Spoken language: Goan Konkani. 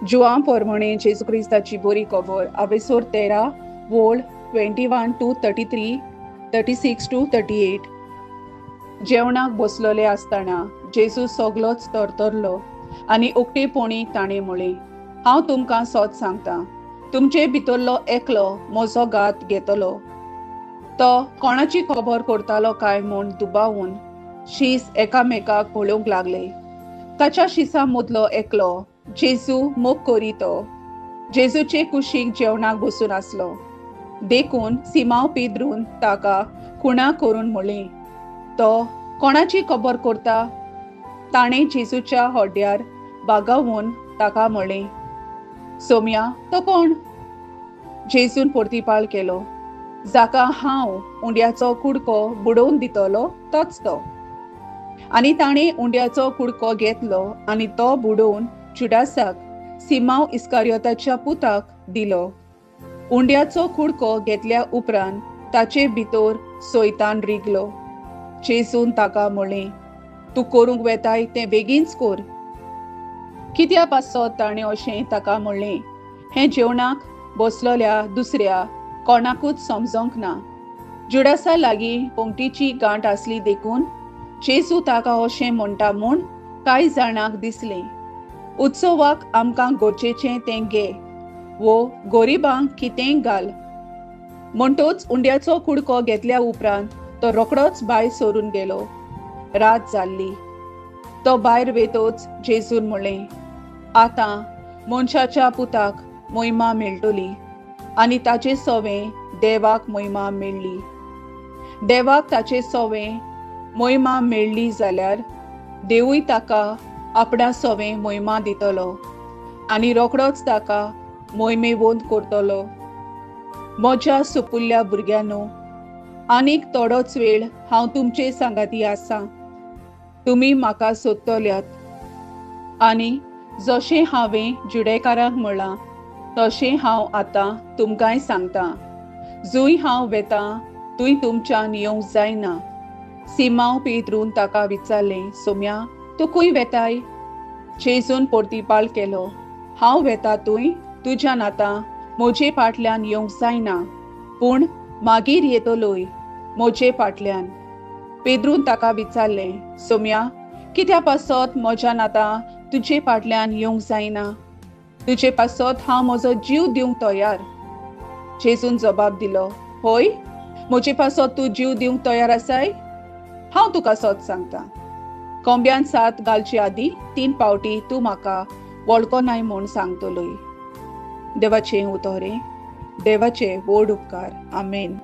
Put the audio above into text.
जुवां पोरमणे जेजू क्रिस्ताची बरी खबर आवेसोर 13 वोळ 21 to 33 36 to 38. जेवणाक बसलोले आसतना जेजू सगलोच तरतरलो आनी उक्तेपणी ताणें म्हळें, हांव तुमकां सत सांगता, तुमचे भितरलो एकलो म्हजो घात घेतलो. तो कोणाची खबर करतालो काय म्हूण दुबावून शीस एकामेकाक पळोवंक लागले. ताच्या शिसां मदलो एकलो जेजू मोग करी तो जेजूचे कुशीक जेवणाक बसून आसलो. देखून सिमांव पेद्रून ताका खुणा करून म्हळें, तो कोणाची खबर करता? ताणें जेजूच्या हड्ड्यार बागावून ताका म्हळें, सोम्या, तो कोण? जेजून प्रतिपाळ केलो, जाका हांव उंड्याचो कुडको बुडोवन दितलो तोच तो. आनी ताणें उंड्याचो कुडको घेतलो आनी तो बुडोवन जुडासाक, सिमांव इस्कारियोताच्या पुताक दिलो. उंड्याचो कुडको घेतल्या उपरांत ताचे भितर सोयतान रिगलो. जेजून ताका म्हळें, तूं करूंक वेताय तें बेगीनच कर. कित्या पासत ताणें अशें ताका म्हळें हें जेवणाक बसलोल्या दुसऱ्या कोणाकूच समजोंक ना. जुडासा लागीं पंक्तीची गांठ आसली देखून जेजू ताका अशें म्हणटा म्हूण कांय जाणांक दिसलें. उत्सवाक आमकां गरजेचें तें घे वो गरिबांक कितेंय घाल. म्हणटोच उंड्याचो कुडको घेतल्या उपरांत तो रोकडोच भायर सरून गेलो. रात जाल्ली. तो भायर वेतोच जेजून म्हळें, आतां मनशाच्या पुताक मोहिमा मेळटली आनी ताचे सवें देवाक मोहिमा मेळ्ळी. देवाक ताचे सवें मोहिमा मेळ्ळी जाल्यार देवूय ताका आपणा सवें मोहिमा दितलो आनी रोकडोच ताका मोहिमेवंत करतलो. म्हज्या सुपुल्ल्या भुरग्यांनो, आनीक थोडोच वेळ हांव तुमचे सांगाती आसा. तुमी म्हाका सोदतल्यात आनी जशें हांवें जुडेकारांक म्हळां तशें हांव आतां तुमकांय सांगता. जंय हांव वेतां थंय तुमच्यान येवंक जायना. सिमांव पेद्रून ताका विचारलें, सोम्या, तूं खंय वेताय? जेजून प्रतिपाळ केलो, हांव वेता थंय तुज्यान आतां म्हजे फाटल्यान येवंक जायना, पूण मागीर येतलोय म्हजे फाटल्यान. पेद्रून ताका विचारलें, सोम्या, कित्या पासत म्हज्यान आतां तुजे फाटल्यान येवंक जायना? तुजे पासत हांव म्हजो जीव दिवंक तयार. जेजून जबाब दिलो, हय, म्हजे पासत तूं जीव दिवंक तयार आसाय? हांव तुका सत सांगता, कोंब्यान सात घालचे आदीं 3 फावटी तूं म्हाका वळखनाय म्हूण सांगतलोय. देवाचें उतर, देवाचे व्हड उपकार. आमेन.